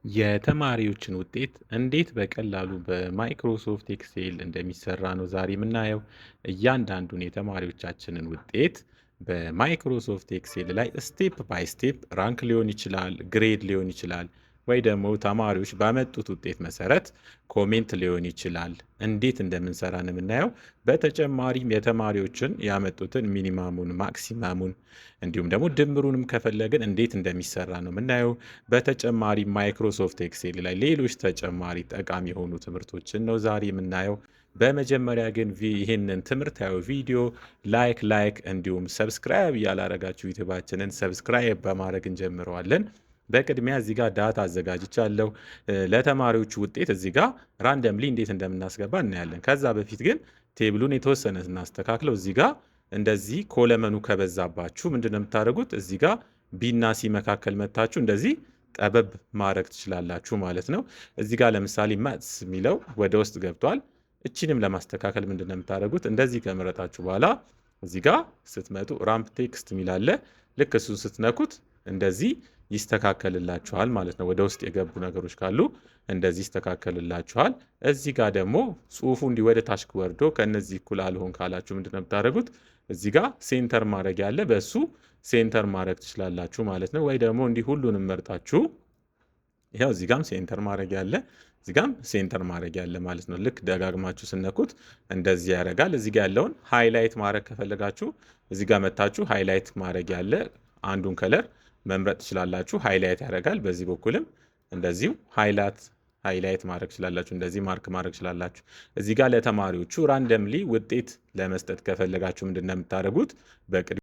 የተማሪዎችን ውጤት እንዴት በቀላሉ በ Microsoft Excel እንደሚሰራ ነው ዛሬ የምናየው። እያንዳንዱን የተማሪዎቻችንን ውጤት በ Microsoft Excel ላይ step by step rank ሊሆን ይችላል፣ grade ሊሆን ይችላል፣ ወይ ደግሞ ተማሪዎች ባመጡት ውጤት መሰረት comment ሊሆን ይችላል። እንዴት እንደምንሰራ ነው የምናየው። በተጨማሪም የተማሪዎችን ያመጡትን minimum ኡን፣ maximum ኡን እንዲሁም ደግሞ ድምሩንም ከፈለግን እንዴት እንደሚሰራ ነው የምናየው። በተጨማሪ Microsoft Excel ላይ ሌሎች ተጨማሪ ጠቃሚ የሆኑ ትምህርቶችን ነው ዛሬ የምናየው። በመጀመሪያ ግን ይህንን ትምህርታዊ ቪዲዮ like like እንዲሁም subscribe ያላረጋችሁ ዩቲዩባችንን subscribe በማድረግ እንጀምረዋለን። በቅድሚያ እዚህ ጋር data አዘጋጅቻለሁ። ለተማሪዎቹ ውጤት እዚህ ጋር randomly እንዴት እንደምናስገባ እናያለን። ከዛ በፊት ግን table ኡን የተወሰነ እናስተካክለው። እዚህ ጋር እንደዚህ column ኑ ከበዛባችሁ ምንድን ነው የምታደርጉት? እዚህ ጋር B ና C መካከል መታችሁ እንደዚህ ጠበብ ማድረግ ትችላላችሁ ማለት ነው። እዚህ ጋር ለምሳሌ maths የሚለው ወደ ውስጥ ገብቷል። እቺንም ለማስተካከል ምንድን ነው የምታደርጉት? እንደዚህ ከመረጣችሁ በኋላ እዚህ ጋር ስትመጡ wrap text የሚል አለ። ልክ እሱን ስትነኩት እንደዚህ ይስተካከልላችኋል ማለት ነው። ወደ ውስጥ የገቡ ነገሮች ካሉ እንደዚህ ይስተካከልላችኋል። እዚህ ጋር ደግሞ ጽሁፉ እንዲህ ወደ ታች ወርዶ ከእነዚህ እኩል አልሆን ካላችሁ ምንድን ነው የምታደርጉት? እዚህ ጋር center ማድረግ ያለ በእሱ center ማድረግ ትችላላችሁ ማለት ነው። ወይ ደግሞ እንዲህ ሁሉንም መርጣችሁ ይኸው እዚህ ጋም center ማድረግ ያለ፣ እዚህ ጋም center ማድረግ ያለ ማለት ነው። ልክ ደጋግማችሁ ስትነኩት እንደዚህ ያደርጋል። እዚህ ጋር ያለውን highlight ማድረግ ከፈለጋችሁ እዚህ ጋር መታችሁ highlight ማድረግ ያለ አንዱን color መምረጥ ትችላላችሁ። Highlight ያደርጋል። በዚህ በኩልም እንደዚሁ highlight ማድረግ ትችላላችሁ። እንደዚህ mark ማድረግ ትችላላችሁ። እዚህ ጋር ለተማሪዎቹ randomly ውጤት ለመስጠት ከፈለጋችሁ ምንድን ነው የምታደርጉት? በቅድሚያ